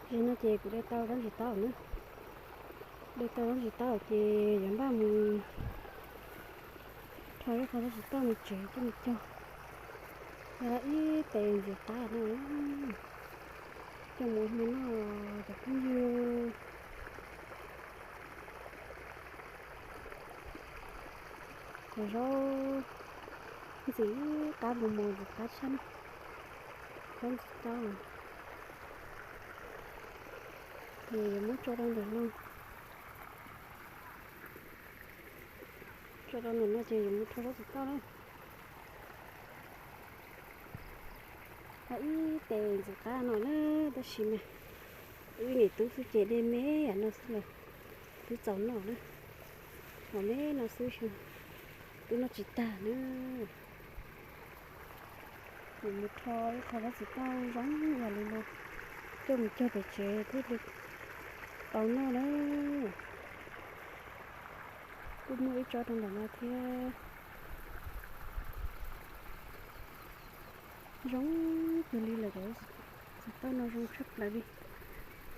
Tam sim no ces kuv de tau zaub ntsis taub na. De tau zaub ntsis taub ces yuav npaj mus rho ib qho zaub ntsis taub mus tsev coj mus cog. Yog ib tes ntxim qab no coj mus ua hmo noj cov phooj ywg. Cov zaub ntxim qab mus mos ntxim qab tshaj na. Zaub ntxim taub ces yuav muab tso rau ntawm no. Tso rau ntawm no ces yuav mus rho zaub ntxim taub na. Ho ib tes ntxim qab no na, tab sis mas wb niam tub xwb ces de me no xwb los twb txaus noj na. Ho me no xwb twb noj tsis tag na. Kuv mus rho ib qho zaub ntxim taub zoo yam li no coj mus cog pem tsev thiaj li tau noj na. Kuj muaj ib tsob rau ntawm no thiab. Zoo kawg li lawm, cov ntxim taub no zoo tshaj plaws li.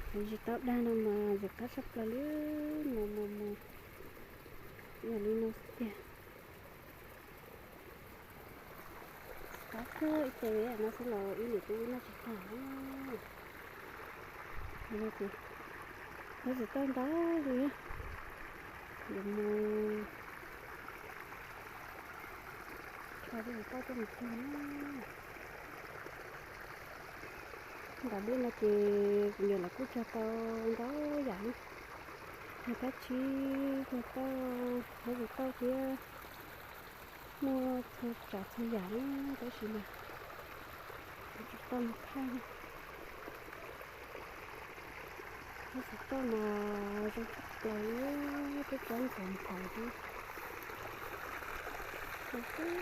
Cov ntsis taub dag no mas ntxim qab tshaj plaws li, mos mos mos yam li no xwb tiag. Qab kawg, ib tes no xwb los wb niam tub wb noj tsis tag na. Zaub ntxim taub ntau li, yuav mus rho zaub ntxim taub coj mus cog na. Nram dej no ces kuv niam lawv kuj cog tau ntau yam na, cog kab tsib, cog tauj, zaub ntxim taub thiab, muaj txhua tsav txhua yam na, tab sis mas kuv tsis tau mus thaij. Zaub ntxim taub mas zoo tshaj plaws li, tsob tsob ntxhov ntxhov thiab. Zoo kawg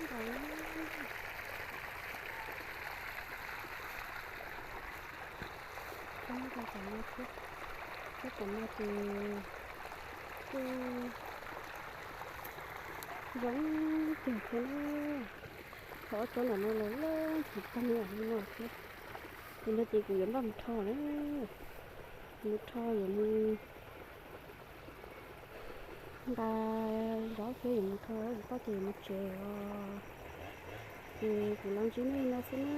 nkaus li. Tsob ntawm no thiab, tsob ntawm no ces kuj zoo kawg thiab na. Ho ob tsob ntawm no los loj tsis tag li no thiab. Ces no ces kuv yuav npaj mus rho na. Mus rho yuav mus nqa zaub thiab yuav mus rho zaub ntxim taub ces yuav mus tsev os. Ces kuv los ntsib nej li no xwb na.